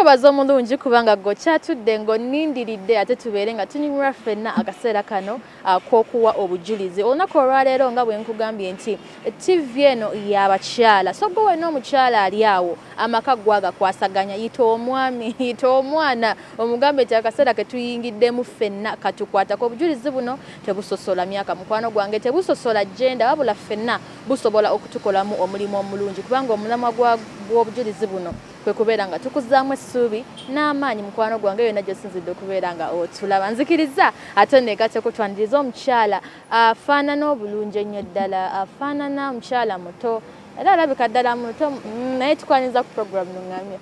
Nkwebaza omulungi kubanga gwe okyatudde ng'onnindiridde ate tubeere nga tunyumirwa ffenna akaseera kano ak'okuwa obujulizi. Olunaku olwaleero nga bwe nkugambye nti TV eno y'abakyala, so gwe wenna omukyala ali awo amaka gwagakwasaganya, yita omwami, yita omwana, omugambe nti akaseera ke tuyingiddemu ffenna katukwatako. Obujulizi buno tebusosola myaka, mukwano gwange, tebusosola gender, wabula ffenna busobola okutukolamu omulimu omulungi, kubanga omulamwa gw'obujulizi buno kwe kubeera nga tukuzaamu essuubi n'amaanyi. Mukwano gwange, yonna gy'osinzidde okubeera nga otulaba, nzikiriza ate neegatteko twaniriza omukyala afaanana obulungi ennyo ddala, afaanana omukyala muto era alabika ddala muto, naye tukwaniriza ku program Nuŋŋamya.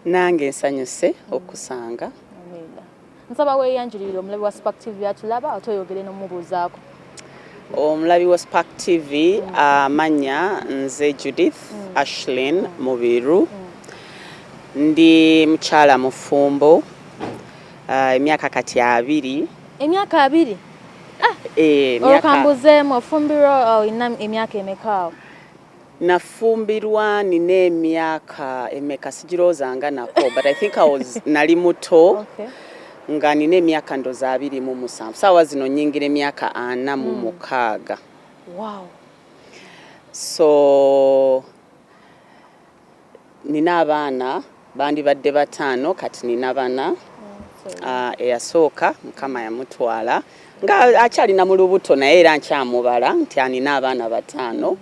Nange nsanyuse okusanga. Amiina. Nsaba weeyanjulirire omulabi wa Spark TV atulaba, ate oyogere n'omubuuzaako. Omulabi wa Spark TV, amannya nze Judith Ashlin Mubiru, ndi mukyala mufumbo emyaka kati 20. Emyaka 20? Eh. Olwo kambuzeemu, ofumbirwa olina emyaka emeka awo? Nafumbirwa nina emyaka emeka sigirowoozanga nako, but I think I was, nali muto nga nina emyaka ndoza 27. Saawa zino nyingira emyaka 46. So nina abaana bandibadde bataano, kati nina bana. Eyasooka Mukama yamutwala nga akyalina mu lubuto, naye era nkyamubala nti anina abaana bataano.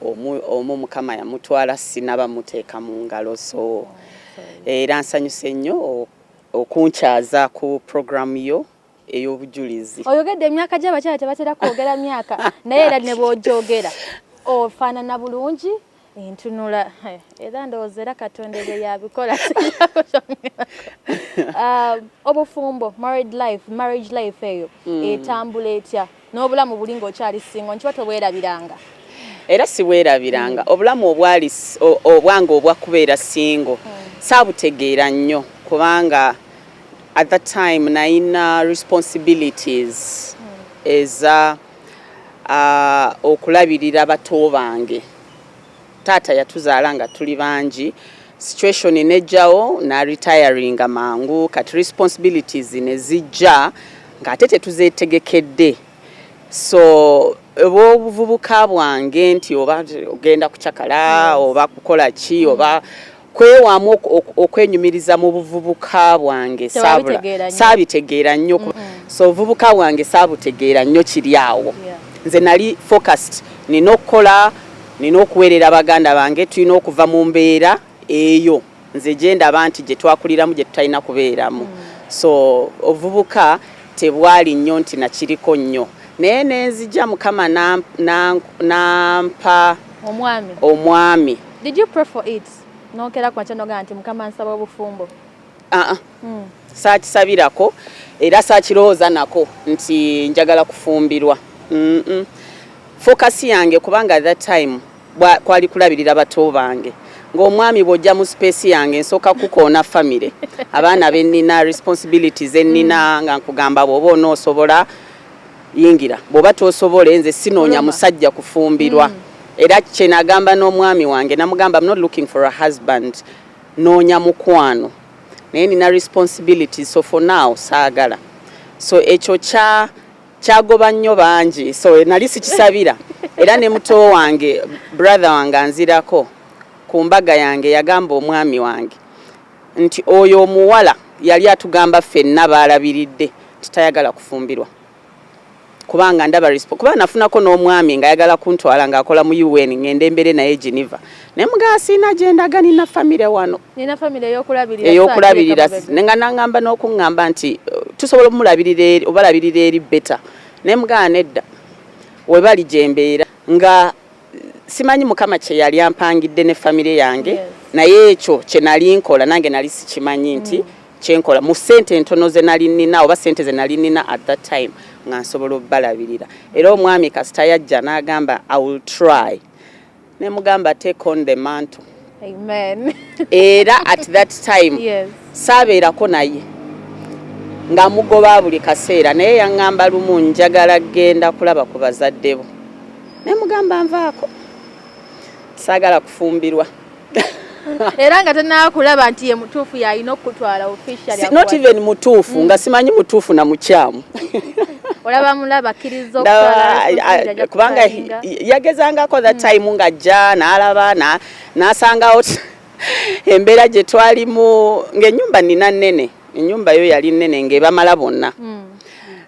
Omu Mukama yamutwala sinaba muteeka mu ngalo. So era nsanyuse nnyo okunkyaza ku programu yo ey'obujulizi. Oyogedde emyaka gy'abakyala, tebatera kwogera myaka, naye era ne bw'ogyogera ofaanana bulungi, entunula era ndowooza era Katonda ebyo yabikola. Obufumbo, married life, marriage life eyo etambula etya, n'obulamu buli ng'okyali single nkiba tobwerabiranga? Era siweerabiranga. Obulamu obwali obwange obwakubeera single saabutegeera nnyo, kubanga at that time nayina responsibilities eza okulabirira bato bange. Taata yatuzaala nga tuli bangi, situation nejjawo na retiringa mangu, kati responsibilities ne zijja ng'ate tetuzeetegekedde. So obwobuvubuka bwange nti oba ogenda kucakala oba kukola ki oba kwewaamu okwenyumiriza mu buvubuka bwange, Tewabitegeera nnyo. Saabitegeera nnyo. So obuvubuka bwange saabutegeera nnyo kiri awo. Nze nali focused, nina okukola, nina okuweerera baganda bange, tulina okuva mu mbeera eyo nze gye ndaba nti gye twakuliramu gye tutalina kubeeramu. So obuvubuka tebwali nnyo nti nakiriko nnyo, naye nenzija Mukama nampa omwami. Omwami. Did you pray for it, nokera ku makya nogamba nti, "Mukama, nsaba obufumbo"? Ah, ah. Saakisabirako era saakirowooza nako nti njagala kufumbirwa. Focus yange, kubanga at that time kwali kulabirira bato bange, ng'omwami bw'ojja mu space yange nsooka kukoona family, abaana bennina, responsibilities ennina, nga nkugamba bw'oba onoosobola yingira, bw'oba tosobole nze sinoonya Oluma. musajja kufumbirwa. Era kyenagamba n'omwami wange, namugamba, "I'm not looking for a husband, noonya mukwano, naye nina responsibilities, so for now saagala." So ekyo kyagoba nnyo bangi, so nali sikisabira. Era ne muto wange, brother wange anzirako, ku mbaga yange yagamba omwami wange nti oyo omuwala yali atugamba ffenna baalabiridde nti tayagala kufumbirwa, kubanga ndaba kuba nafunako n'omwami ng'ayagala kuntwala ng'akola mu UN, ng'ende embeere naye Geneva, naye mugamba siina gyendaga, nina famire wano. Nina famire ey'okulabirira. Ey'okulabirira. Saakireka mabega. Nga naŋŋamba n'okuŋŋamba nti tusobola omulabirira eri, obalabirira eri better, naye mugamba nedda, we bali gye mbeera nga simanyi Mukama kye yali ampangidde ne famire yange. Naye ekyo kye nali nkola nange nali sikimanyi nti kyenkola mu ssente entono ze nali nnina oba ssente ze nali nnina at that time nga nsobola obbalabirira. Era omwami kasita yajja n'agamba, "I will try," ne mugamba, "Take on the mantle." Amen. Era at that time saabeerako naye nga mugoba buli kaseera, naye yaŋŋamba lumu, "Njagala genda kulaba ku bazadde bo," naye mugamba, "Nvaako, saagala kufumbirwa." Era nga tonakulaba nti ye mutuufu yalina okukutwala officially? Not even mutuufu, nga simanyi mutuufu na mukyamu. Olaba mulaba akkiriza? Kubanga yagezangako that time ng'ajja n'alaba n'asangawo embeera gye twalimu, ng'ennyumba nina nnene, ennyumba yo yali nnene ng'ebamala bonna.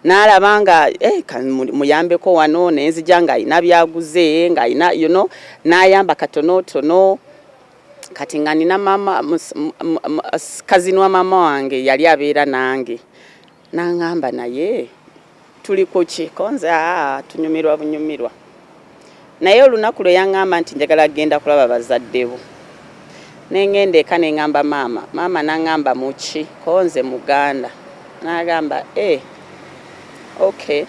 N'alaba nga eh, muyambeko wano, nenzija ng'alina byaguze, ng'alina n'ayamba katonotono. Kati nga nina mama, cousin wa mama wange yali abeera nange, n'aŋŋamba, "Naye tuli kuki?" Konze, "Aa, tunyumirwa bunyumirwa." Naye olunaku lwe yaŋŋamba nti, "Njagala genda kulaba bazadde bo," neŋŋenda eka neŋŋamba maama. Maama n'aŋŋamba, "Muki?" Konze, "Muganda." N'agamba, "Eh, okay."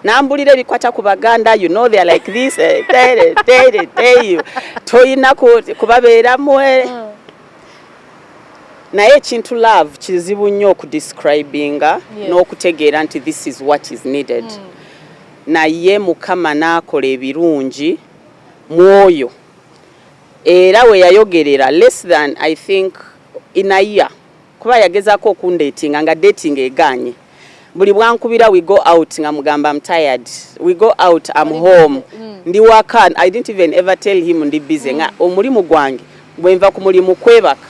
Nambulira ebikwata ku Baganda, "You know they are like this, eh, tere tere tere, toyina kubabeeramu, eh." Naye ekintu love kizibu nnyo okudescribinga n'okutegeera nti this is what is needed. Naye Mukama n'akola ebirungi mwoyo, era we yayogerera less than, I think, in a year, kuba yagezaako okundatinga nga dating eganye. Buli bwankubira, "We go out," nga mugamba, "I'm tired." "We go out." "I'm home." Ndi waka. I didn't even ever tell him ndi busy, nga omulimu gwange bwenva ku mulimu kwebaka,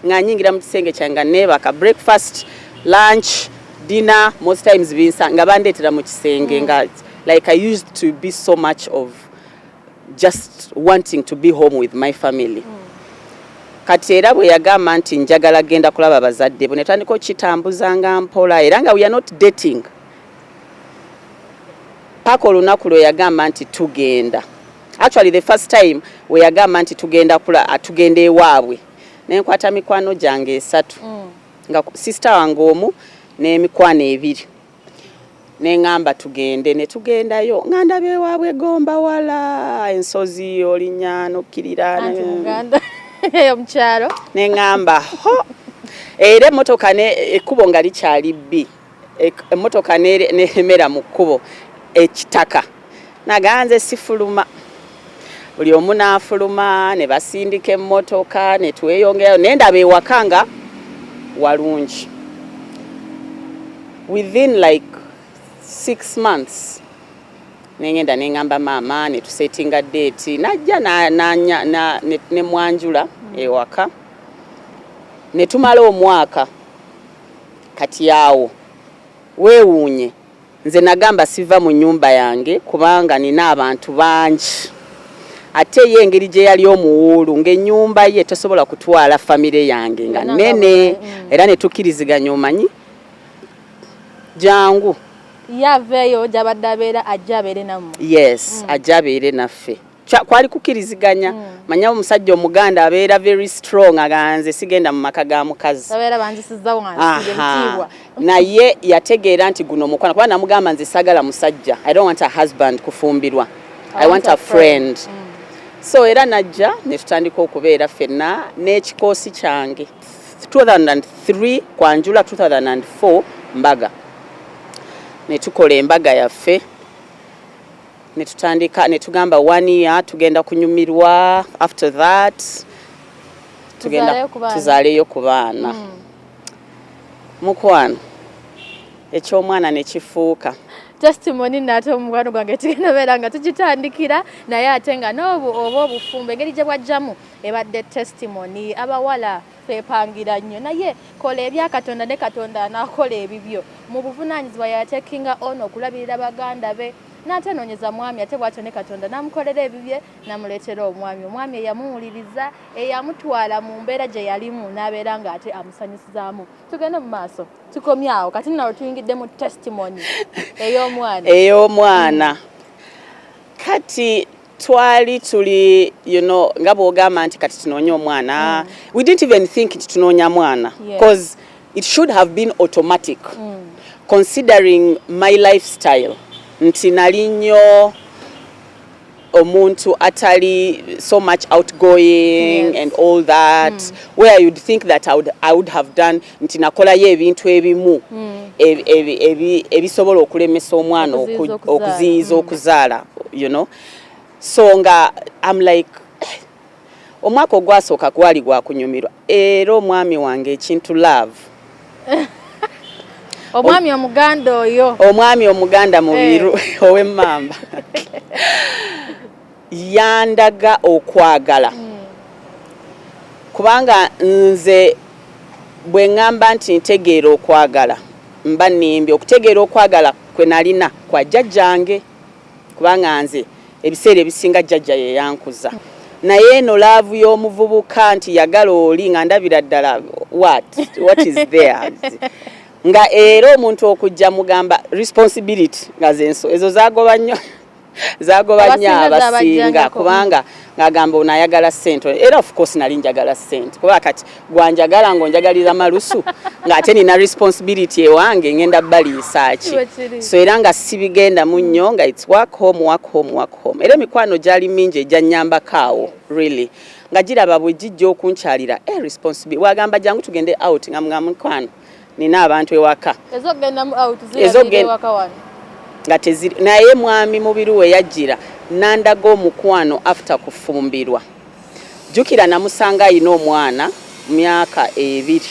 nga nyingira mu kisenge kyange nga neebaka. Breakfast, lunch, dinner, most times binsa nga bandeetera mu kisenge, nga like I used to be so much of just wanting to be home with my family. Kati era bwe yagamba nti, "Njagala genda kulaba bazadde bo," ne tandika okitambuzanga mpola, era nga we are not dating, paka olunaku lwe yagamba nti tugenda. Actually, the first time we yagamba nti tugenda kula, tugenda ewaabwe, nenkwata mikwano gyange esatu, nga sister wange omu n'emikwano ebiri, neŋŋamba tugende. Ne tugendayo, nga ndaba ewaabwe Gomba wala, ensozi olinnya nokkirira. Anti Muganda eyo mukyalo. Neŋŋamba ho, era emmotoka ekkubo nga likyali bbi, emmotoka neremera mu kkubo ekitaka. Naganze sifuluma, buli omu n'afuluma, ne basindika emmotoka ne tweyongerayo. Naye ndaba ewaka nga walungi. Within like 6 months nengenda neŋŋamba maama, ne tusetinga date, najja ne mwanjula ewaka, ne tumala omwaka. Kati awo weewuunye, nze nagamba siva mu nnyumba yange kubanga nina abantu bangi, ate ye engeri gye yali omuwuulu ng'ennyumba ye tosobola kutwala famire yange nga Yonna. nene. Nga Era ne tukkiriziganya, omanyi, jangu. Ye aveeyo gy'abadde abeera, ajja abeere nammwe? Yes, ajja abeere naffe. Kwali kukkiriziganya. Manya omusajja Omuganda abeera very strong, aganze sigenda mu maka ga mukazi. Babeera banzisizza wansi. Ebitiibwa. Naye yategeera nti guno mukwano, kuba namugamba, "Nze sagala musajja, I don't want a husband, kufumbirwa, I want a friend." So era najja ne tutandika okubeera ffenna n'ekikoosi kyange. 2003 kwanjula, 2004 mbaga, ne tukola embaga yaffe, ne tutandika ne tugamba one year tugenda kunyumirwa, after that tugenda Tuzaaleyo ku baana. Tuzaaleyo ku baana. Mukwano, eky'omwana ne kifuuka Testimony nate omukwano gwange tugenda beera nga tugitandikira, naye ate nga n'obu oba obufumbo engeri gye bwajjamu ebadde testimony. Abawala twepangira nnyo, naye kola ebya Katonda ne Katonda anaakola ebibyo. Mu buvunaanyizibwa yatekinga ono okulabirira baganda be n'atenoonyeza mwami, ate bw'atyo ne Katonda n'amukolera ebibye, n'amuleetera omwami, omwami eyamuwuliriza, eyamutwala mu mbeera gye yalimu, n'abeera ng'ate amusanyusizaamu. Tugende mu maaso, tukomye awo. Kati nno tuyingidde mu testimony ey'omwana. Ey'omwana. Kati twali tuli nga bw'ogamba nti kati tunoonye omwana, we didn't even think nti tunoonya mwana because it should have been automatic, considering my lifestyle, nti nali nnyo omuntu atali so much outgoing and all that, where you'd think that I would have done nti nakolayo ebintu ebimu ebisobola okulemesa omwana Okuziyiza okuzaala. Okuziyiza okuzaala. So nga I'm like, eh, Omwaka ogwasooka gwali gwakunyumirwa, era omwami wange ekintu love. Omwami Omuganda oyo. Omwami Omuganda Mubiru ow'emmamba yandaga okwagala, kubanga nze bwe ŋŋamba nti ntegeera okwagala, mba nnimbye. Okutegeera okwagala kwe nalina kwa jjajjange, kubanga nze ebiseera ebisinga jjajja ye yankuza. Naye eno love y'omuvubuka nti yagala oli, nga ndabira ddala what is there, nga era omuntu okujja mugamba responsibility, nga zenso ezo zagoba nnyo, zagoba nnyo. Abasinga. Abasinga. Zabajjangako. Kubanga ng'agamba ono ayagala ssente, era of course nali njagala ssente, kuba kati gwanjagala ng'onjagalira malusu, ng'ate nina responsibility ewange, ngenda baliisa ki? Kiba kiri. So era nga sibigendamu nnyo, nga it's work, home, work, home, work, home. Era emikwano gyali mingi egyanyambako awo, really, nga giraba bwe gijja okunkyalira, responsibility, wagamba jangu tugende out, nga mga mukwano nina abantu ewaka. Ezokugendamu out Ez'okugen- zirabira ewaka wano. Nga teziri. Naye mwami Mubiru we yajjira nandaga omukwano after kufumbirwa. Jjukira namusanga ayina omwana myaka 2.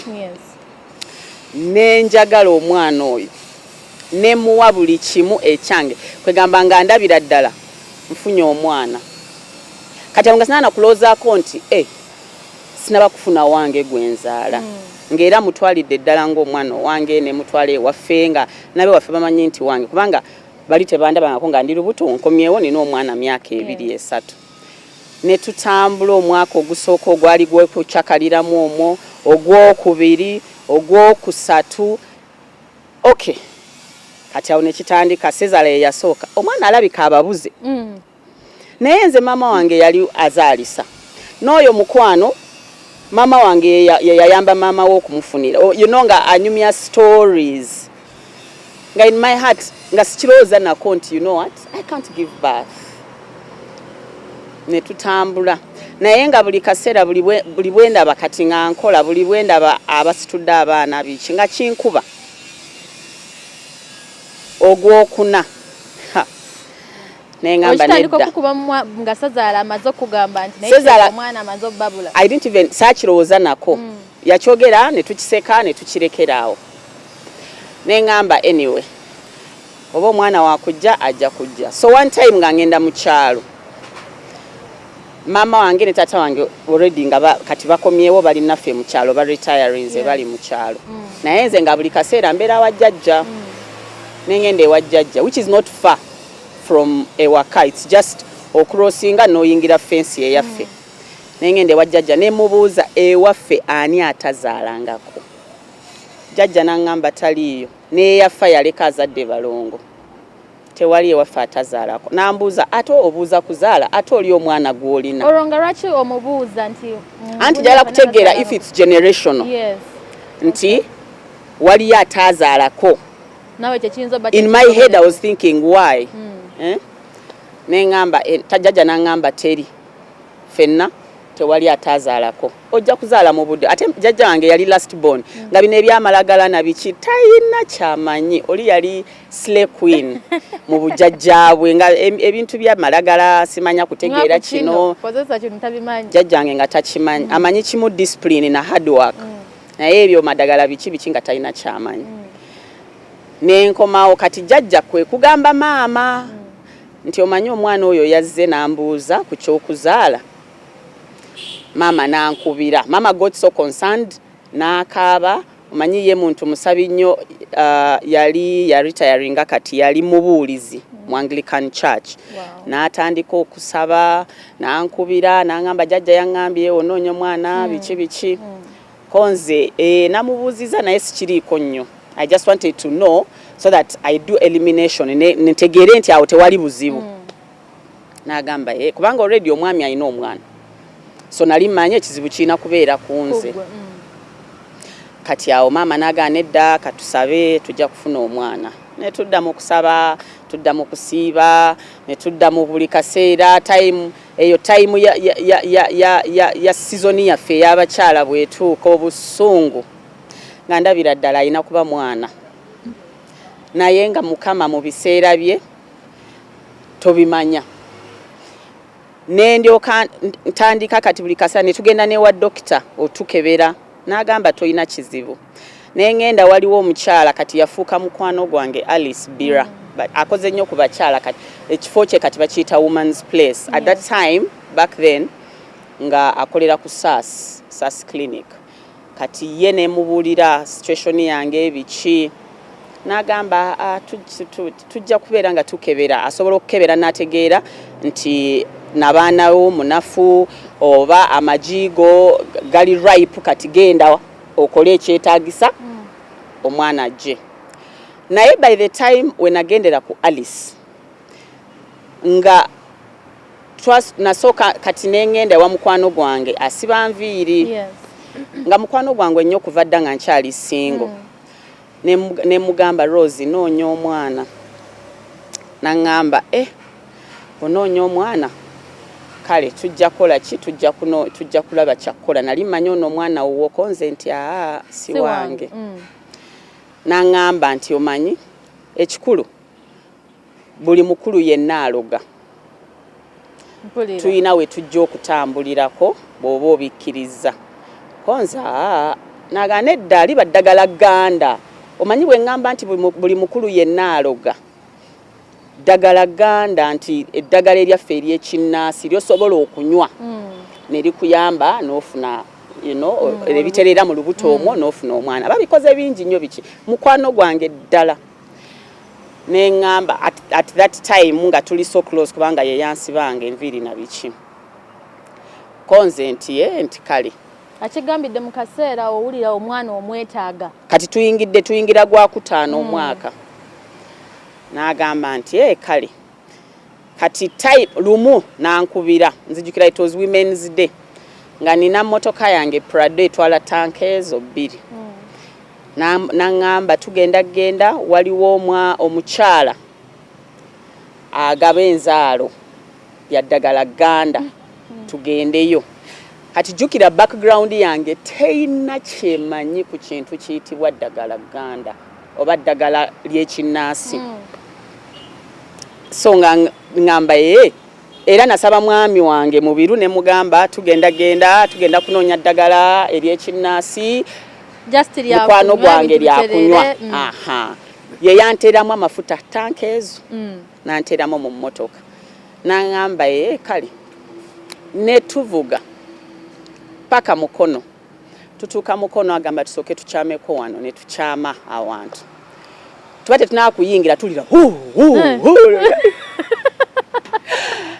Nenjagala omwana oyo, nemuwa buli kimu ekyange, kwegamba nga ndabira ddala nfunye omwana. Kati awo nga sinana kulowoozaako nti sinaba kufuna wange gwenzaala, ng'era mutwalidde ddala ng'omwana owange, nemutwala ewaffe, nga nabe waffe bamanyi nti wange, kubanga bali tebandabangako nga ndi lubuto, nkomyewo nina omwana myaka 2, 3. Ne tutambula omwaka ogusooka ogwali gwekucakaliramu omwo, ogwokubiri, ogwokusatu. Okay, kati awo nekitandika. Sezala ye yasooka, omwana alabika ababuze. Naye nze maama wange yali azaalisa n'oyo mukwano, maama wange ye yayamba maama we okumufunira. Nga anyumya stories, nga in my heart nga sikirowooza nako nti, you know what, I can't give birth. Ne tutambula, naye nga buli kaseera, buli bwendaba kati nga nkola, buli bwendaba abasitudde abaana biki, nga kinkuba. Ogwokuna, ha, neŋŋamba Okitandika nedda. okukuba nga Sezaala amaze okugamba nti naye omwana amaze obbabula. I didn't even, saakirowooza nako. Yakyogera ne tukiseka ne tukirekera awo. Neŋŋamba anyway, oba omwana wakujja ajja kujja. So one time nga ngenda mu kyalo, maama wange ne taata wange already nga kati bakomyewo, bali naffe mu kyalo, ba retirinze. Bali mu kyalo, naye nze nga buli kaseera mbeera wa jjajja. Nengenda ewa jjajja, which is not far from ewaka, it's just ocrossinga n'oyingira fensi eyaffe. Nengenda ewa jjajja, nemubuuza ewaffe ani atazaalangako. Jjajja n'aŋŋamba taliiyo, neeyafa yaleka azadde balongo, tewali ewaffe atazaalako. Nambuuza, ate obuuza kuzaala, ate oli omwana gw'olina? Olwo nga lwaki omubuuza nti Anti njagala kutegeera if it's generational, nti waliyo ataazaalako. Nawe kyekiyinza obba. In my head I was thinking why, eh? Neŋŋamba tajjajja n'aŋŋamba teri, ffenna tewali ataazaalako, ojja kuzaala mu budde. Ate jjajja wange yali last born, nga bino ebyamalagala na biki tayina kyamanyi. Oli yali slay queen mu bujjajjaabwe, nga ebintu byamalagala simanya kutegeera kino. Kozesa kino tabimanyi. Jjajjange nga takimanyi, amanyi kimu, discipline na hard work, naye ebyo madagala biki biki nga talina kyamanyi. Nenkomawo, kati jjajja kwe kugamba maama nti omanyi omwana oyo yazze n'ambuuza ku kyokuzaala. Maama n'ankubira. Maama got so concerned, n'akaaba. Omanyi ye muntu musabi nnyo, yali yaretiringa, kati yali mubuulizi mu Anglican Church. N'atandika okusaba, n'ankubira, n'aŋŋamba jjajja yaŋŋambye onoonya omwana, biki biki. Ko nze namubuuziza, naye sikiriiko nnyo. I just wanted to know so that I do elimination, ntegeere nti awo tewali buzibu. N'agamba kubanga already omwami alina omwana, so nali mmanyi ekizibu kirina kubeera ku nze. Kuggwe. Kati awo maama n'agaana, nedda, katusabe tujja kufuna omwana. Ne tudda mu kusaba, tudda mu kusiiba, ne tudda mu buli kaseera. Time eyo, time ya season yaffe ey'abakyala bw'etuuka, obusungu nga ndabira ddala alina kuba mwana. Naye nga Mukama mu biseera bye tobimanya. Nendyoka ntandika kati buli kaseera ne tugenda newa dokita otukebera, n'agamba tolina kizibu. Nengenda, waliwo omukyala kati yafuuka mukwano gwange, Alice Bira. Akoze nnyo ku bakyala. Kati ekifo kye kati bakiyita Woman's Place. At that time, back then, nga akolera ku SAS Clinic. Kati ye nemubuulira situation yange biki, n'agamba, "Ah, tujja kubeera nga tukebera." Asobola okukebera n'ategeera nti nabaana wo munafu oba amajigo gali ripe, kati genda okole ekyetaagisa omwana ajje. Naye by the time we nagendera ku Alice, nga nasooka kati nengenda ewa mukwano gwange asiba nviiri, nga mukwano gwange ennyo kuva dda nga nkyali single. Ne mugamba, "Rose, noonya omwana." Naŋŋamba, "Eh, onoonya omwana? Kale tujja kukola ki? Tujja kulaba kyakkola." Nali mmanyi ono omwana wuwoko, nze nti, "Aa, si wange." Naŋŋamba nti, "Omanyi ekikulu, buli mukulu yenna aloga." Mpulira. "Tulina we tujja okutambulirako bw'oba obikkiriza." Konze, aa, naga nedda, liba ddagala ganda. Omanyi bwe ŋŋamba nti buli mukulu yenna aloga, ddagala ganda, nti eddagala eryaffe ery'ekinnaasi lyosobola okunywa ne likuyamba n'ofuna ebitereera mu lubuto omwo n'ofuna omwana. Babikoze bingi nnyo biki. Mukwano gwange ddala, neŋŋamba at that time nga tuli so close, kubanga ye yansibanga enviiri na biki. Konze nti ye nti kale. Akigambidde mu kaseera owulira omwana omwetaaga. Kati tuyingidde, tuyingira gwakutaano omwaka. N'agamba nti, "E, kale." Kati type lumu nankubira, nzijukira it was Women's Day, nga nina motoka yange Prado etwala tanka ezo 2. Naŋŋamba tugenda genda, waliwo omukyala agaba enzaalo ya ddagala ganda, tugendeyo. Kati jjukira background yange teyina kyemanyi ku kintu kiyitibwa ddagala ganda oba ddagala ly'ekinnaasi. So nga ŋŋamba ye, era nasaba mwami wange Mubiru ne mugamba tugenda genda, tugenda kunoonya ddagala ery'ekinnaasi. Just mukwano lyakunywa, gwange ebintu lyakunywa. biterere. Aha, ye yanteeramu amafuta tanka ezo, nanteramu mu mmotoka, naŋŋamba ye kale, ne tuvuga paka Mukono. Tutuuka Mukono, agamba tusooke tukyameko wano, ne tukyama awantu. Tuba tetunaba kuyingira, tulira "Hu, hu, hu."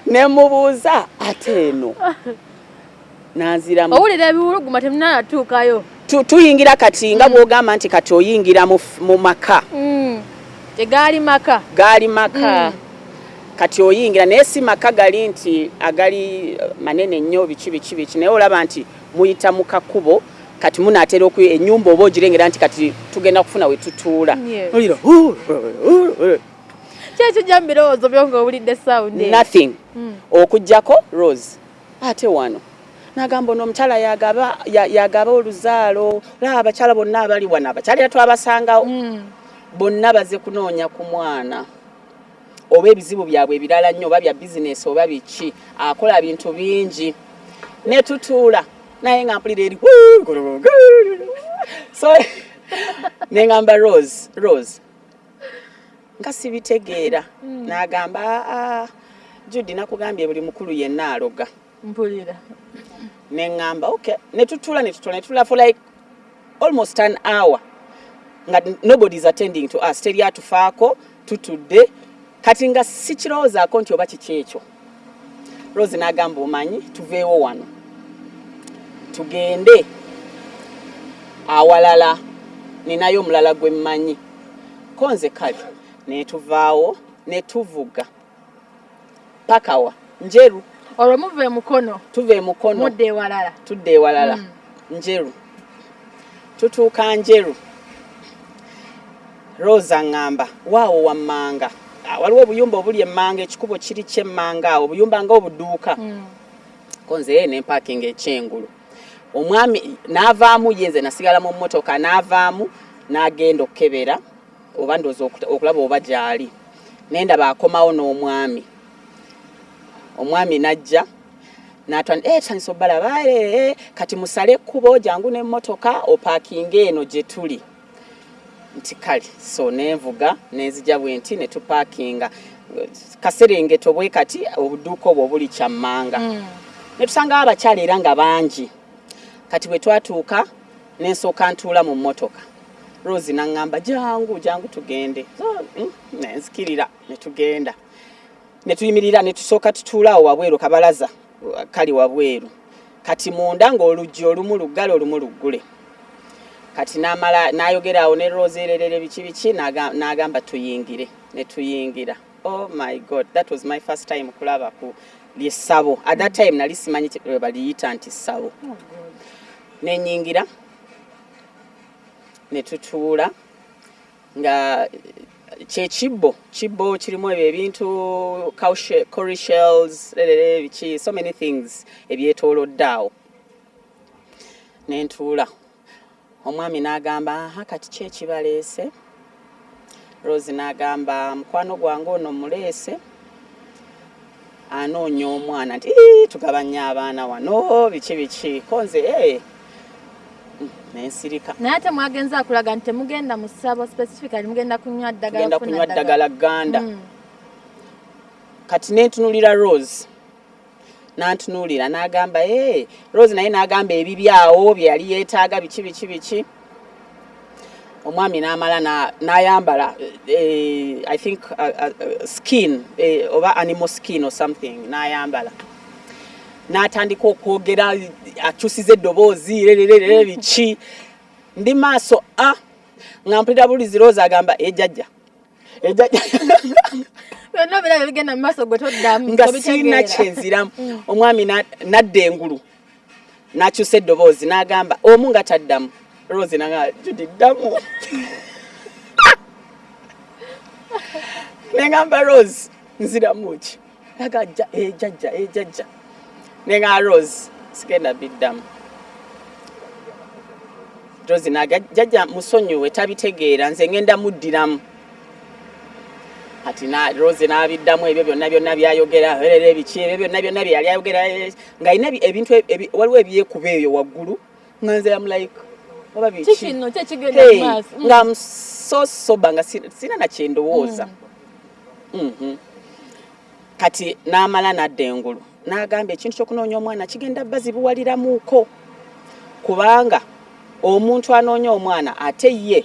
Ne mubuuza ate eno, nanziramu. Owulira ebiwuluguma, temunanatuukayo. Tuyingira kati nga bw'ogamba nti kati oyingira mu maka. Tegaali maka. Gaali maka. Kati oyingira, naye si maka gali nti agali manene nnyo biki biki biki, naye olaba nti muyita mu kakubo, kati munaatera ennyumba oba ogirengera nti kati tugenda kufuna we tutuula. Olira "Hu, hu, hu." Kyekijja mu birowoozo byo ng'owulidde sound eyo? Nothing, okuggyako Rose ate wano nagamba ono omukyala yagaba yagaba oluzaalo. Olaba abakyala bonna abali wano, abakyala era twabasangawo, bonna baze kunoonya ku mwana oba ebizibu byabwe ebirala nnyo, oba bya bizinesi oba biki, akola bintu bingi. Ne tutuula, naye nga mpulira eri, so neŋŋamba Rose, "Rose, nga sibitegeera." N'agamba, "Aa, Judy, nakugambye buli mukulu yenna aloga." Mpulira. Neŋŋamba okay, ne tutuula, ne tutuula, ne tutuula for like almost an hour nga nobody is attending to us, teri atufaako, tutudde. Kati nga sikirowoozaako nti oba kiki ekyo. Rose n'agamba, "Omanyi, tuveewo wano tugende awalala, ninayo omulala gwe mmanyi." Ko nze kale, netuvaawo ne tuvuga paka wa Njeru. Olwo muva emukono? Tuva emukono. Mudda ewalala. Tudda ewalala. Njeru, tutuuka Njeru, Rosa ŋŋamba waawo wammanga. Ah, waliwo obuyumba obuli emmanga, ekikubo kiri kyemmanga awo, obuyumba nga obuduuka. Ko nze ye nempakinga ekyengulu, omwami n'avaamu, ye nze nasigala mu mmotoka. N'avaamu n'agenda okukebera oba ndowooza okulaba oba gy'ali, nendaba akomawo n'omwami. Omwami n'ajja. Natandisa obalaba, "Kati musale ekkubo, jangu n'emmotoka opaakinga eno gye tuli." Nti kale. So nenvuga nenzija bwe nti ne tupaakinga kaserengeto bwe kati, obuduuka obwo obuli kyammanga. Ne tusangawo abakyala era nga bangi. Kati bwe twatuuka, nensooka ntuula mu mmotoka. Rose naŋŋamba, "Jangu, jangu tugende." So, nenzikirira ne tugenda ne tuyimirira ne tusooka tutuula awo wabweru, kabalaza kali wabweru. Kati munda ng'oluggi olumu luggale, olumu luggule. Kati n'amala n'ayogera awo ne Rose ererere biki biki, n'agamba tuyingire, ne tuyingira. Oh my God, that was my first time kulaba ku lyessabo. At that time nali simanyi baliyita nti ssabo. Oh, God. Nenyingira ne tutuula nga kyekibbo, kibbo kirimu ebyo ebintu, cowrie shells, lerere biki, so many things ebyetoolodde awo. Nentuula, omwami n'agamba, "Aha, kati ki ekibaleese?" Rose n'agamba, "Mukwano gwange ono muleese, anoonya omwana." Nti, "Ii, tugabanya abaana wano, biki biki." Ko nze, "Eh." Nensirika. Naye ate mwagenza akulaga nti temugenda mu ssabo specifically, mugenda kunywa ddagala. Tugenda kufuna. Kunywa ddagala ganda. Kati nentunulira Rose, nantunuulira n'agamba, "Ee." Rose naye n'agamba ebibyawo bye yali yeetaaga, biki biki biki. Omwami n'amala n'ayambala I think skin, oba animal skin or something, n'ayambala n'atandika okwogera, akyusiza eddoboozi lererere biki. Ndi maaso a nga mpulira bulizi Rose agamba, "Ejjajja, ejjajja." Byonna obiraba ebigenda mu maaso, gwe toddamu. Nga siina kyenziramu. Omwami nadda engulu n'akyusa eddoboozi n'agamba omu nga taddamu. Rose nanga, "Judy, ddamu." Neŋamba, "Rose, nziramu ki?" Aga, "Ejjajja, ejjajja." Neŋa, "Rose, sigenda biddamu." Rose naga, "Jjajja musonyiwe, tabitegeera, nze ngenda muddiramu." Kati na Rose n'abiddamu ebyo byonna byonna byayogera, erere biki, ebyo byonna byonna bye yali ayogera, ng'alina ebintu waliwo ebyekuba eyo waggulu, nga nze am like, oba biki? Kikino kyekigenda mu Hey, maaso. Nga I'm so sober, nga sina na kyendowooza. Kati n'amala n'adda engulu n'agamba, "Ekintu ky'okunoonya omwana kigenda bazibuwaliramuuko, kubanga omuntu anoonya omwana ate ye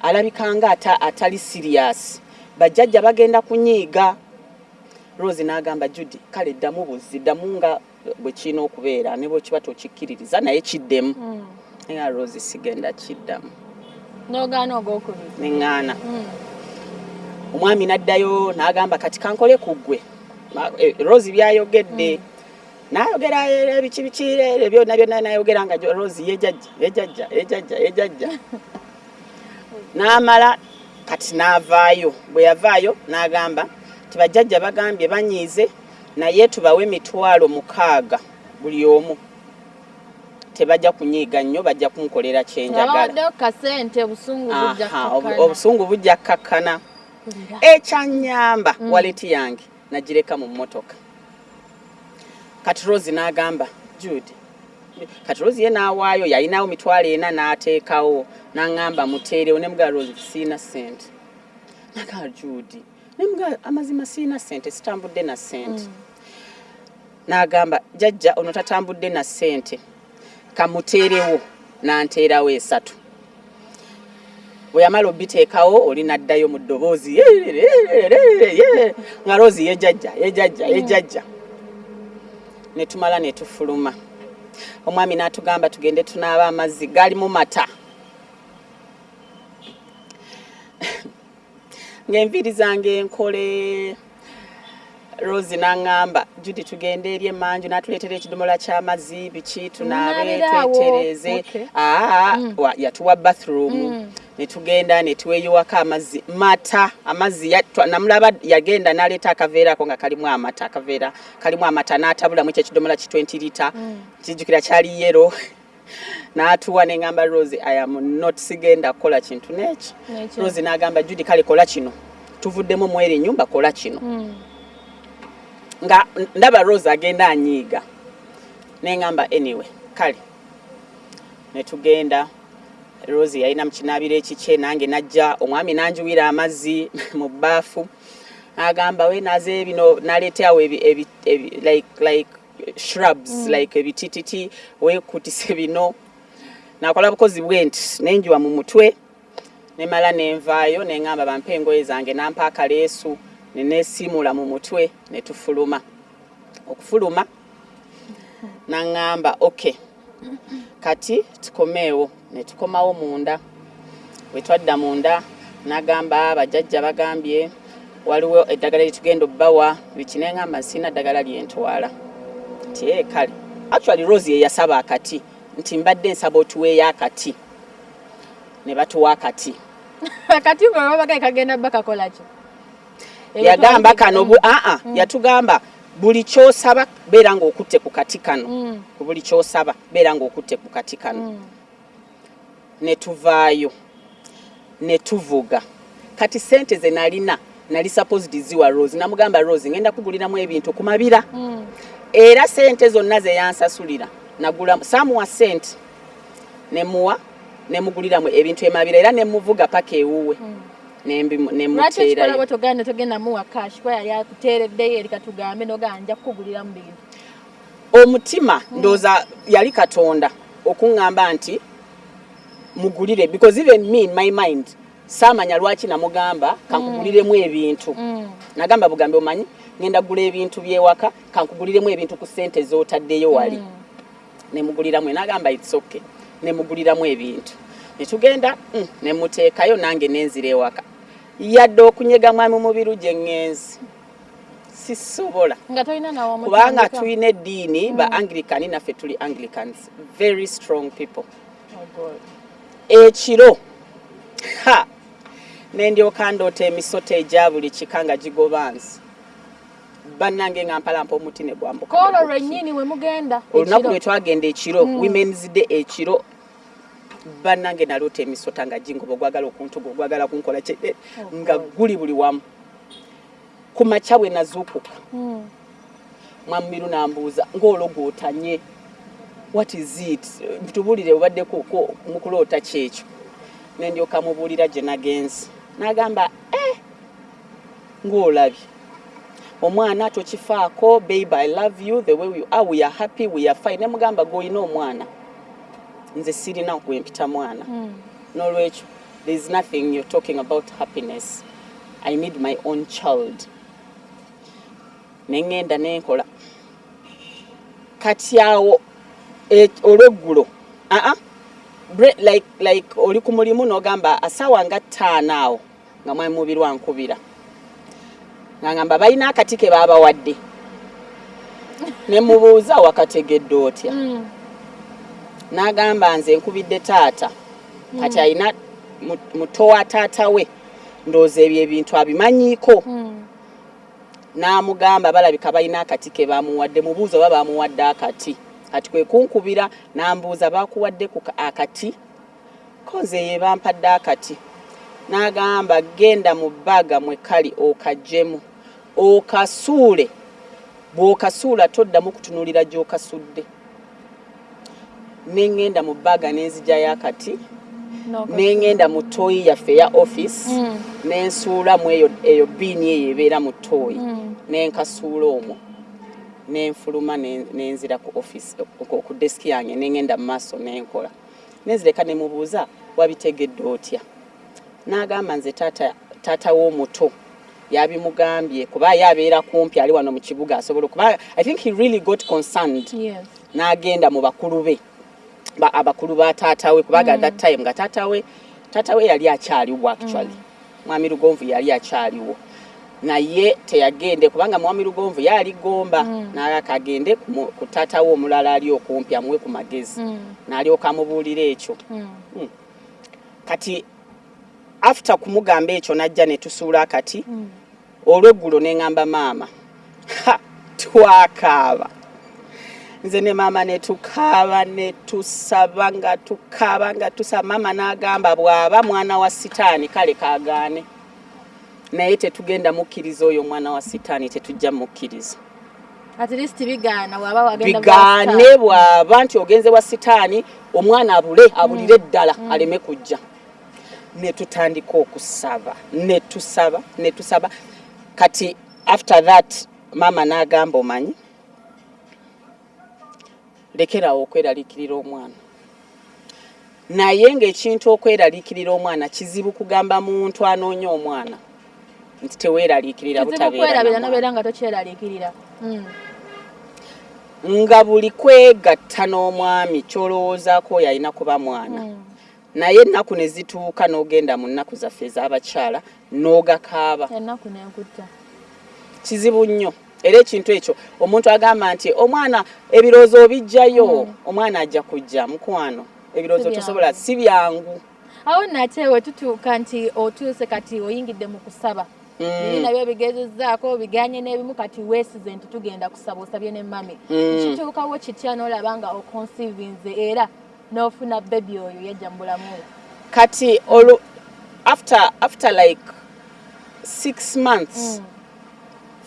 alabika nga atali serious, bajjajja bagenda kunyiiga." Rose n'agamba, "Judy, kale ddamu buzzi, ddamu nga bwe kirina okubeera, ne bwe kiba tokikkiririza naye kiddemu." Naye Rose, sigenda kiddamu. N'ogaana ogwokubiri. Neŋŋaana. Omwami n'addayo n'agamba, "Kati kankole ku ggwe." Rose byayogedde, n'ayogera biki biki, byonna byonna n'ayogera nga Rose yejajja, yejajja, yejajja, yejajja. N'amala kati n'avaayo. Bwe yavaayo n'agamba nti, "Bajjajja bagambye banyiize, naye tubawe 60,000 buli omu, tebajja kunyiiga nnyo, bajja kunkolera kyenjagala." Abawaddeyo kasente, obusungu bujja Aha, kukakkana. Obusungu bujja kkakkana. Wulira. Ekyanyamba, wallet yange nagireka mu mmotoka. Kati Rose n'agamba, "Jude." Kati Rose ye n'awaayo, yalinawo 40,000, n'ateekawo n'aŋŋamba muteerewo. Ne mugamba, "Rose, siina ssente." Nagamba, "Jude," ne mugamba, "amazima siina ssente, sitambudde na ssente." N'agamba, "Jjajja ono tatambudde na ssente, kamuteerewo." N'anteerawo 3. Bwe yamala obiteekawo, oli n'addayo mu ddoboozi nga Rose yejajja, yejajja, yejajja. Ne tumala ne tufuluma. Omwami n'atugamba tugende tunaaba amazzi galimu mata, ng'enviiri zange enkole. Rose n'aŋŋamba, "Judy, tugende eri emanju." N'atuleetera ekidomola ky'amazzi, biki, tunaabe. Munaabiraawo. Twetereeze. Aa, yatuwa bathroom. Ne tugenda ne tweyiwako amazzi mata, amazzi namulaba yagenda n'aleeta akaveera ako nga kalimu amata, akaveera kalimu amata, n'atabulamu ekyo ekidomola ki 20 lita. Kijjukira kyali yellow. N'atuwa. Ne ŋŋamba, "Rose, I am not, sigenda kukola kintu n'eki." N'ekyo. Rose n'agamba, "Judy, kale kola kino, tuvuddemu mweri ennyumba, kola kino." Nga ndaba Rose agenda anyiiga. Neŋŋamba anyway, kale ne tugenda. Rose yalina mu kinaabiro ekikye, nange najja omwami nanjuwira amazzi mu bbaafu, agamba we naze bino naleeta awo like shrubs, like ebitititi, weekutise bino. Nakola bukozi bwe nti nenjuwa mu mutwe, nemala nenvaayo, neŋŋamba bampe engoye zange, nampa akaleesu neneesiimula mu mutwe, ne tufuluma. Okufuluma naŋŋamba, "Okay, kati tukomeewo." Ne tukomawo munda. Bwe twadda munda, nagamba bajjajja bagambye waliwo eddagala lyetugenda obbawa biki. Neŋŋamba sirina ddagala lyentwala. Nti ee kale. Actually Rose ye yasaba akati, nti mbadde nsaba otuweeyo akati, ne batuwa akati. Akati nga babagaye kagenda bakakola ki? Yagamba kano aa, yatugamba buli kyosaba beera ng'okutte ku kati kano. Ku buli kyosaba beera ng'okutte ku kati kano. Ne tuvaayo ne tuvuga. Kati sente ze nalina nali supposed ziwa Rose. Namugamba, "Rose, ngenda kuguliramu ebintu ku Mabira." Era sente zonna ze yansasulira nagula, saamuwa sente, nemuwa nemuguliramu ebintu emabira, era nemuvuga paka ewuwe. Lwaki okikola? Nemuteerayo. Bwe togenda togenda muwa cash, kuba yali akuteereddeyo eri, katugambe nogamba nja kukuguliramu bintu. Omutima ndowooza yali Katonda okuŋŋamba nti mugulire, because even me in my mind saamanya lwaki namugamba kankuguliremu ebintu. Nagamba bugambe, omanyi ngenda kugula ebintu byewaka, kankuguliremu ebintu ku ssente z'otaddeyo wali. Nemuguliramu, nagamba it's okay, nemuguliramu ebintu, netugenda, nemuteekayo, nange nenzira ewaka. Yadde okunyega mwami Mubiru gye ŋŋenzi sisobola. Nga tolina nawo. Kubanga tulina eddiini, ba Anglican, naffe tuli Anglicans, very strong people. Ekiro ha nendyoka ndoota emisota egya buli kika nga gigoba nsi. Bannange, nga mpalampa omuti ne gwambuka. Koolwo lwennyini we mugenda? Olunaku ekiro. Lwe twagenda ekiro, Women's Day ekiro, bannange, naloota emisota nga gingoba, ogwagala okuntuga, ogwagala kunkola ki, nga guli buli wamu. Ku makya bwe nazuukuka, Mwamiru nambuuza ng'ologootanye, "What is it? Tubuulire, obadde mu kuloota kyekyo?" Nendyoka mubuulira gye nagenze. N'agamba, "Eh, ng'olabye omwana, tokifaako babe, I love you the way you are, we are happy, we are fine." Nemugamba, "Gweolina omwana, nze sirina gwempita mwana. N'olwekyo there is nothing you're talking about happiness. I need my own child." Neŋŋenda nenkola. Kati awo olweggulo, aa like oli ku mulimu n'ogamba asaawa nga 5 awo nga mwami Mubiru ankubira nga ngamba balina akati ke baabawadde. Ne mubuuza, "Wakategedde otya?" N'agamba, "Nze nkubidde taata." Kati alina muto wa taata we, ndowooza ebyo ebintu abimanyiiko. N'amugamba balabika balina akati ke bamuwadde, mubuuza oba bamuwadde akati. Kati kwe kunkubira n'ambuuza, "Bakuwadde ku akati?" Ko nze ye bampadde akati. N'agamba, "Genda mu bag mwe kali okaggyemu okasuule, bw'okasuula toddamu kutunuulira gy'okasudde." Neŋŋenda mu bag n'enzigyayo akati, neŋŋenda mu toilet yaffe eya office, nensuulamu eyo eyo bin eyo ebeera mu toilet, nenkasuula omwo, nenfuluma, nenzira ku office, ku desk yange, neŋŋenda mu maaso nenkola. Nenzireka nemubuuza, "Wabitegedde otya?" N'agamba, "Nze taata, taata w'omuto yabimugambye, kuba ye abeera kumpi, ali wano mu kibuga, asobola okuba." I think he really got concerned. N'agenda mu bakulu be, abakulu ba taata we, kubanga that time nga taata we yali akyaliwo. Actually Mwami Lugonvu yali akyaliwo, naye teyagende kubanga Mwami Lugonvu yali Gomba. N'alaka agende ku taata we omulala ali okumpi amuwe ku magezi. N'alyoka amubuulira ekyo. Kati after kumugamba ekyo, najja ne tusuula akati. Olweggulo neŋŋamba maama, ha, twakaaba nze ne maama, ne tukaaba ne tusaba, nga tukaaba nga tusaba. Maama n'agamba, "Bw'aba mwana wa Sitaani kale kaagaane, naye tetugenda mukkiriza oyo omwana wa Sitaani, tetujja mukkiriza." At least bigaana bw'aba wagenda. Bigaane bw'aba nti ogenze wa sitaani, omwana abule, abulire ddala, aleme kujja. Ne tutandika okusaba, ne tusaba, ne tusaba. Kati after that maama n'agamba, "Omanyi, lekerawo okweraliikirira omwana." Naye ng'ekintu okweraliikirira omwana kizibu kugamba muntu anoonya omwana nti teweeraliikirira. Kizibu butabeera kwerabira na mwana. Nobeera nga tokyeraliikirira. Nga buli kwegatta n'omwami kyolowoozaako oyo alina kuba mwana. Naye ennaku ne zituuka n'ogenda mu nnaku zaffe ez'abakyala n'ogakaaba. Ennaku nenkutta. Kizibu nnyo. Era ekintu ekyo omuntu agamba nti omwana ebirowoozo obijjayo, omwana ajja kujja, mukwano, ebirowoozo Si byangu. Tosobola, si byangu. Awo nate we tutuuka nti otuuse kati oyingidde mu kusaba. Biri nabyo bigezezzaako, biganye n'ebimu, kati weesize nti tugenda kusaba, osabye ne mami. Kituukawo kitya n'olaba nga oconceivinze era n'ofuna baby oyo yajja mu bulamu bwo? Kati olu after like 6 months,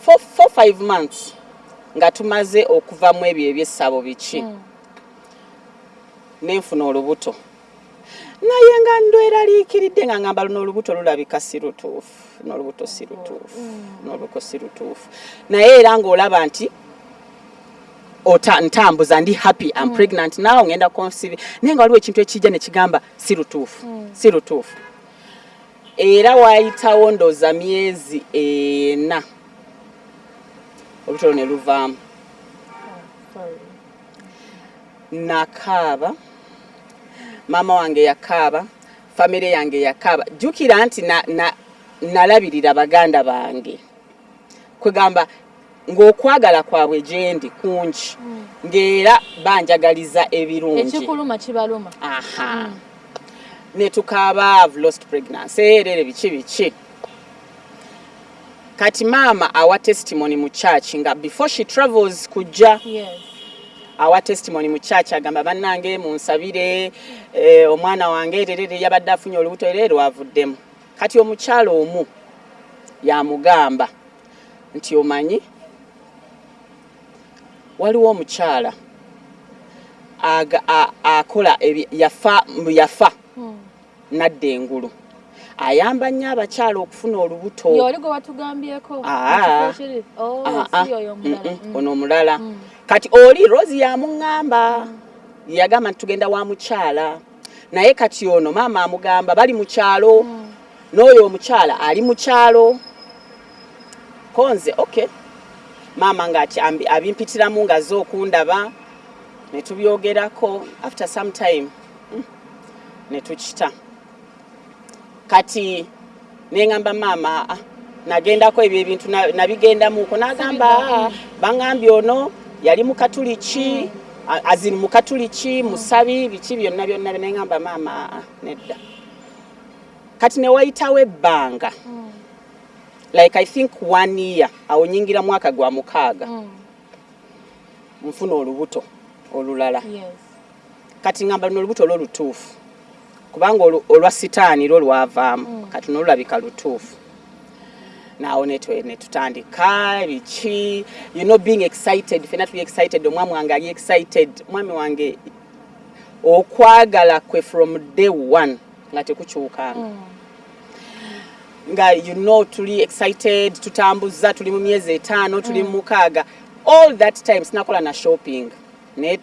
4, 5 months nga tumaze okuva mu ebyo ebyessabo biki, nenfuna olubuto, naye nga ndweraliikiridde, nga ngamba luno olubuto lulabika si lutuufu, n'olubuto si lutuufu, n'olubuto si lutuufu. Naye era ng'olaba nti ntambuza, ndi happy, I'm pregnant now, ngenda conceive, naye nga waliwo ekintu ekijja ne kigamba si lutuufu, si lutuufu. Era waayitawo ndooza myezi 4, olubuto ne luvaamu. Sorry. Nakaaba, maama wange yakaaba, famire yange yakaaba. Jjukira nti nalabirira baganda bange, kwegamba ng'okwagala kwabwe gyendi kungi, ng'era banjagaliza ebirungi. Ekikuluma kibaluma. Aha, netukaaba, "I've lost pregnancy," erere biki biki. Kati maama awa testimony mu church nga before she travels kujja. Awa testimony mu church, agamba, "Bannange, munsabire, omwana wange ererere yabadde afunye olubuto era lwavuddemu." Kati omukyalo omu yamugamba nti, "Omanyi waliwo omukyala akola yafa, mbu yafa nadda engulu, ayamba nnyo abakyala okufuna olubuto." Yoli gwe watugambyeko? Ah. Mu kifo ekiri? Oh, Ah, ah, si oyo omulala. Ono omulala. Kati oli Rose yamuŋŋamba, yagamba nti tugenda wa mukyala, naye kati ono maama amugamba bali mu kyalo, n'oyo omukyala ali mu kyalo. Konze okay, maama nga abimpitiramu ng'azze okundaba ne tubyogerako. After some time ne tukita. Kati neŋŋamba maama, "Ah, nagendako ebyo ebintu nabigendamuko." N'agamba, "Ah, baŋŋambye ono yali mukatuliki, azini mukatuliki, musabi, biki byonna byonna." Neŋŋamba maama, "Ah, nedda." Kati ne wayitawo ebbanga, like I think one year, awo nyingira mwaka gwa 6, nfuna olubuto olulala. Kati ngamba luno olubuto olwo lutuufu, kubanga olwa sitaani lwo lwavaamu, kati nolulabika lutuufu. Naawo netutandika biki, being excited, fena tuli excited, omwami wange ali excited. Omwami wange okwagala kwe from day one nga tekukyukanga. Nga tuli excited, tutambuza, tuli mu myezi 5, tuli mu 6. All that time sinakola na shopping, naye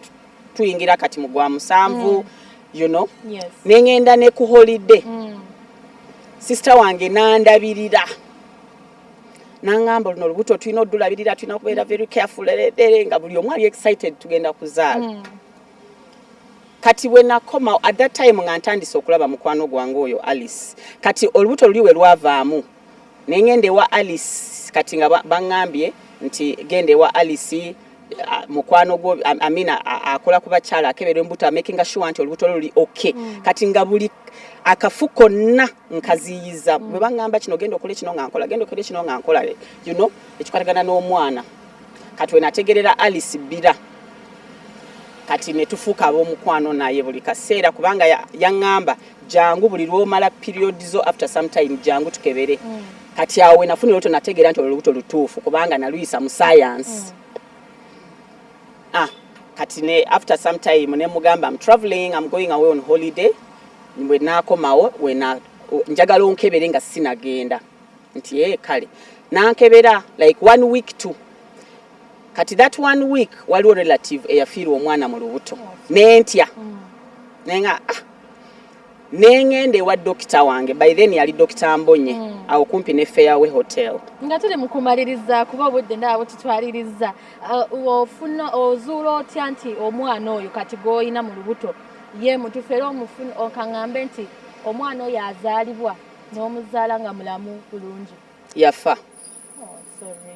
tuyingira kati mu gwa 7. Neŋŋenda ne ku holiday. Sister wange nandabirira, naŋŋamba, "Luno olubuto tulina oddulabirira, tulina okubeera very careful," ere nga buli omu ali excited, tugenda kuzaala. Kati bwe nakoma, at that time nga ntandise okulaba mukwano gwange oyo Alice. Kati olubuto luli we lwavaamu, neŋŋenda ewa Alice. Kati nga baŋŋambye nti genda ewa Alice, mukwano gwo Amina, akola ku bakyala, akebera embuto, amakinga sure nti olubuto lwo luli okay. Kati nga buli akafu konna nkaziyiza. Bwe baŋŋamba kino, genda okole kino, nga nkola, genda okole kino, nga nkola, ekikwatagana n'omwana. Kati we nategerera Alice Bbira, kati ne tufuuka ab'omukwano naye buli kaseera, kubanga yaŋŋamba, "Jangu buli lw'omala period zo, after some time jangu tukebere." Kati awo we nafunira olubuto, nategeera nti olwo olubuto lutuufu, kubanga naluyisa mu science. Ah, kati ne after some time ne mugamba, "I'm traveling, I'm going away on holiday. Bwe naakomawo wena njagala onkebere nga sinagenda." Nti, "Ye kale." Nankebera like one week two. Kati that one week waliwo relative eyafiirwa omwana mu lubuto, nentya nenga, ah, neŋŋenda ewa dokita wange. By then yali Dokita Mbonye, awo kumpi ne Fairway Hotel. Nga tuli mu kumaliriza, kuba obudde ndaba bututwaliriza, ofuna ozuula otya nti omwana oyo kati gw'olina mu lubuto ye mutuufu, era omufuna okaŋŋambe nti omwana oyo azaalibwa n'omuzaala nga mulamu bulungi? Yafa. Oh, sorry.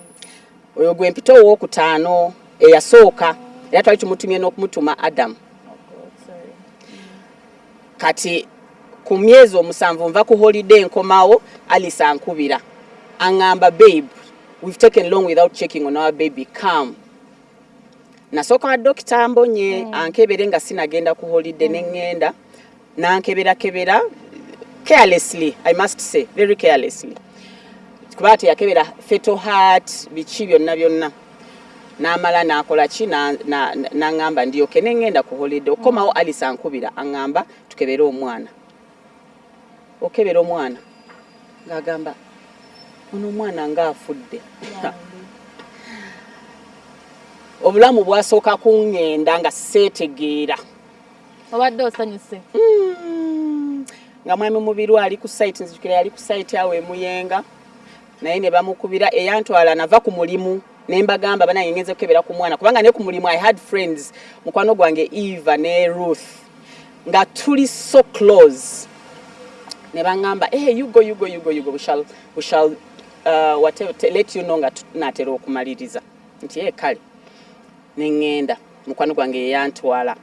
Oyo gwe mpita owookutaano. Eyasooka era twali tumutumye n'okumutuma Adamu. Oh, God, sorry. Kati ku myezi 7 nva ku holiday, nkomawo, Alice ankubira, aŋŋamba, "Babe, we've taken long without checking on our baby, come." Nasooka wa Dokita Mbonye ankebere nga sinagenda ku holiday. Ne ŋŋenda, nankeberakebera carelessly, I must say, very carelessly, kuba teyakebera fetal heart, biki byonna byonna. N'amala n'akola ki, n'aŋŋamba ndyoke ne ŋŋenda ku holiday. Okukomawo, Alice ankubira, aŋŋamba tukebere omwana. Okebera omwana ng'agamba, "Ono omwana ng'afudde." Bambi. Obulamu bwasooka kuŋŋenda nga seetegeera. Obadde osanyuse. Nga mwami Mubiru ali ku site, nzijukira yali ku site awo emuyenga, naye ne bamukubira. Eyantwala, nava ku mulimu ne mbagamba, "Banange, ngenze kukebera ku mwana," kubanga ne ku mulimu I had friends, mukwano gwange Eva ne Ruth, nga tuli so close. Ne baŋŋamba, "Hey, you go, you go, you go, you go, we shall whatever, let you know nga natera okumaliriza." Nti, "Ye kale." Ne ŋŋenda, mukwano gwange yeyantwala,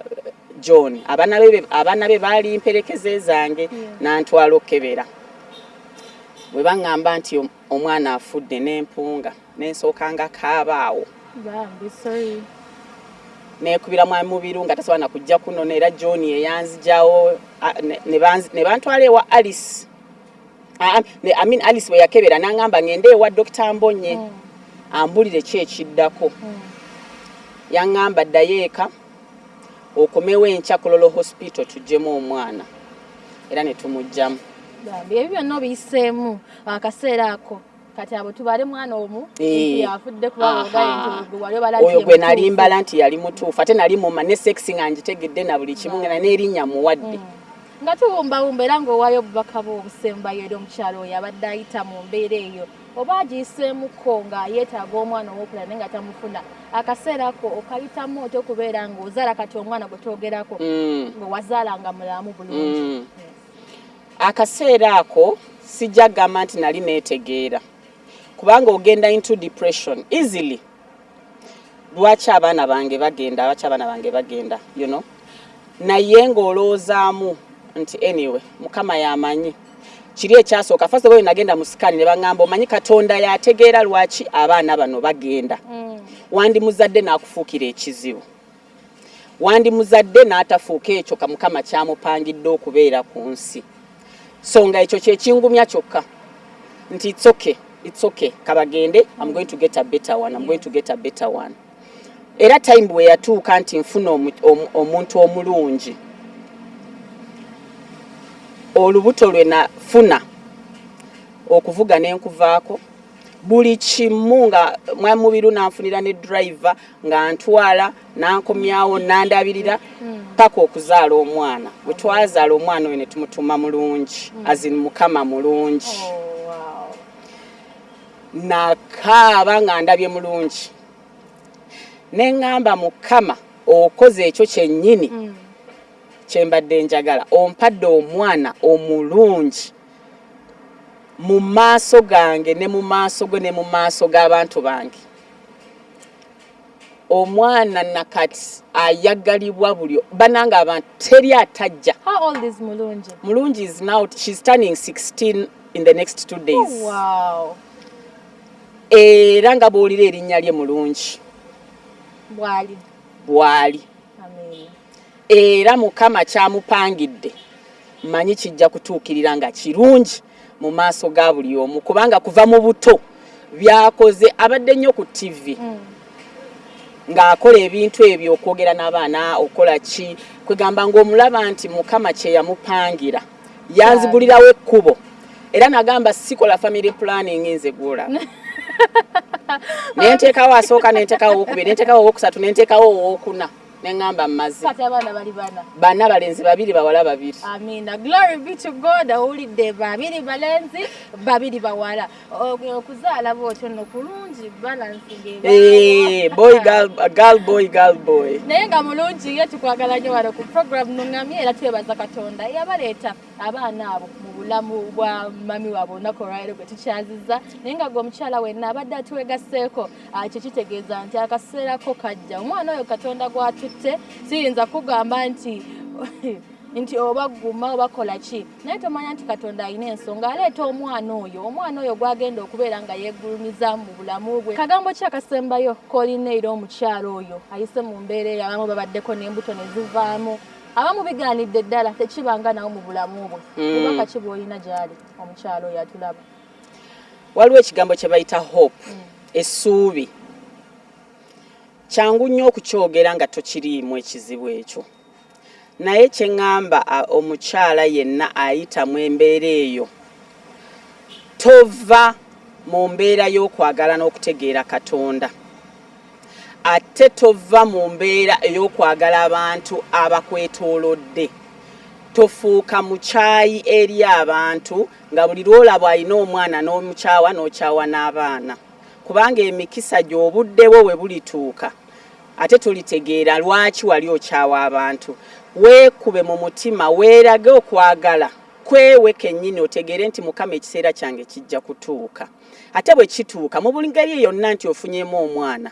John, abaana be baali mperekeze zange. Nantwala okukebera. Bwe baŋŋamba nti omwana afudde, n'empunga nensooka nga kaabaawo. Bambi, sorry. Nekubira mwami Mubiru nga tasobola nakujja kunona, era John yeyanzijawo, ne bantwala ewa Alice. I mean, Alice bwe yakebera n'aŋŋamba ngende ewa Dokita Mbonye ambulire ki ekiddako. Yaŋŋamba, "Ddayo eka, okomewo enkya Kololo Hospital tuggyemu omwana." Era ne tumuggyamu. Bambi, ebyo byonna obiyiseemu akaseera ako. Kati abo tubale mwana omu afudde, kuba ogaye nti wali obala nti Oyo ye gwe nali mutuufu. mbala nti yali mutuufu, ate nali muma ne sex nga ngitegedde na buli kimu, nga n'erinnya muwadde. Nga tubumbabumba, era ng'owaayo obubaka bwe obusembayo eri omukyalo oyo abadde ayita mu mbeera eyo oba agiyiseemuko nga yeetaaga omwana ow'okulala naye nga tamufuna, akaseera ako okayitamu otya okubeera ng'ozaala kati omwana gwe twogerako nga wazaala nga mulamu bulungi? Akaseera ako sijja kugamba nti nali neetegeera, kubanga ogenda into depression easily. Lwaki abaana bange bagenda? Lwaki abaana bange bagenda? Naye ng'olowoozaamu nti anyway, Mukama yamanyi. Kiri ekyasooka, first of all, nagenda mu scan ne baŋŋamba, "Omanyi Katonda yategeera lwaki abaana bano bagenda. Wandi muzadde n'akufuukira ekizibu, wandi muzadde n'atafuuka ekyo ka Mukama kyamupangidde okubeera ku nsi." So nga ekyo kyekingumya kyokka nti it's okay, it's okay, kabagende, I'm going to get a better one, I'm going to get a better one. Era time bwe yatuuka nti nfuna omuntu omulungi, olubuto lwe nafuna, okuvuga nenkuvaako buli kimu, nga mwamubiru nanfunira ne driver nga ntwala nankomyawo nandabirira paka okuzaala omwana. Bwe twazaala omwana oyo ne tumutuma Mulungi, as in Mukama mulungi. Oh, wow. Nakaaba nga ndabye Mulungi, ne ŋŋamba, "Mukama, okoze ekyo kyennyini kyembadde njagala. Ompadde omwana omulungi mu maaso gange ne mu maaso go ne mu maaso g'abantu bange." Omwana nakati ayagalibwa buli bananga abantu, teri atajja. How old is Mulungi? Mulungi is now, she's turning 16 in the next 2 days. Oh, wow. Era nga bw'olira erinnya lye Mulungi, Bwali. Bw'ali. Amen. Era Mukama kyamupangidde mmanyi kijja kutuukirira nga kirungi mu maaso ga buli omu, kubanga kuva mu buto byakoze, abadde nnyo ku TV. Ng'akola ebintu ebyo, okwogera n'abaana, okola ki, kwegamba ng'omulaba nti Mukama kye yamupangira yanzigulirawo ekkubo. Era nagamba sikola family planning, nze gwolaba nenteekawo asooka, nenteekawo owokubiri, nenteekawo owokusatu, nenteekawo owokuna, neŋŋamba mmaze. Kati abaana bali bana? Bana balenzi, babiri bawala, babiri. Amina, glory be to God. Owulidde, babiri balenzi, babiri bawala. Okuzaala bwotyo nno kulungi, balance. Eh, boy, girl, girl, boy, girl, boy. Naye nga mulungi ye. Tukwagala nnyo wano ku program Nuŋŋamye, era twebaza Katonda yabaleeta abaana abo mu bulamu bwa mami waabwe olunaku olwaleero gwe tukyaziza. Naye nga gwe omukyala wenna abadde atuwegasseeko, kyo kitegeeza nti akaseerako kajja. Omwana oyo Katonda gw'atutte, siyinza kugamba nti oba guma oba kola ki, naye tomanya nti Katonda alina ensonga aleeta omwana oyo, omwana oyo gwagenda okubeera nga yeegulumiza mu bulamu bwe. Kagambo ki akasembayo k'olina era omukyala oyo ayise mu mbeera eyo? Abamu babaddeko n'embuto ne zivaamu, abamu bigaanidde ddala, tekibanga nawo mu bulamu bwe. Bubaka ki bw'olina gy'ali omukyala oyo atulaba? Waliwo ekigambo kye bayita hope, essuubi. Kyangu nnyo okukyogera nga tokiriimu ekizibu ekyo, naye kyeŋŋamba omukyala yenna ayita mu embeera eyo, tova mu mbeera y'okwagala n'okutegeera Katonda, ate tova mu mbeera ey'okwagala abantu abakwetoolodde. Tofuuka mukyayi eri abantu, nga buli lwolaba alina omwana n'omukyawa, n'okyawa n'abaana, kubanga emikisa gy'obudde bwo bwe bulituuka, ate tolitegeera lwaki wali okyawa abantu. Weekube mu mutima, weerage okwagala kwewe kennyini, otegeere nti Mukama, ekiseera kyange kijja kutuuka. Ate bwe kituuka mu buli ngeri yonna nti ofunyemu omwana,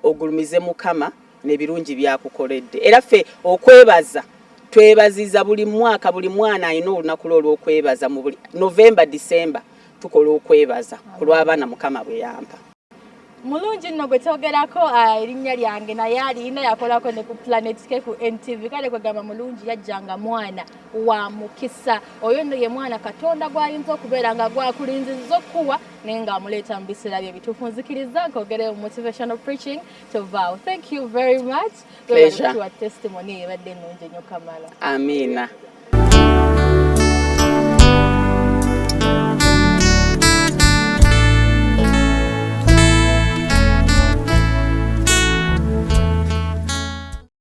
ogulumize Mukama n'ebirungi byakukoledde. Era ffe okwebaza twebaziza buli mwaka, buli mwana alina olunaku lwe olw'okwebaza. Mu buli Novemba, December, tukola okwebaza ku lw'abaana Mukama bwe yampa. Mulungi nno gwe twogerako, erinnya lyange naye alina yakolako ne ku Planet K ku NTV. Kale kwegamba mulungi yajjanga mwana wa mukisa. Oyo nno ye mwana Katonda gw'ayinza okubeera nga gwakulinzizza okukuwa, naye ng'amuleeta mu biseera bye ebituufu. Nzikiriza nkogere motivational preaching, tovaawo. Thank you very much. Pleasure. Tuwa testimony ebadde ennungi ennyo kamala. Amiina.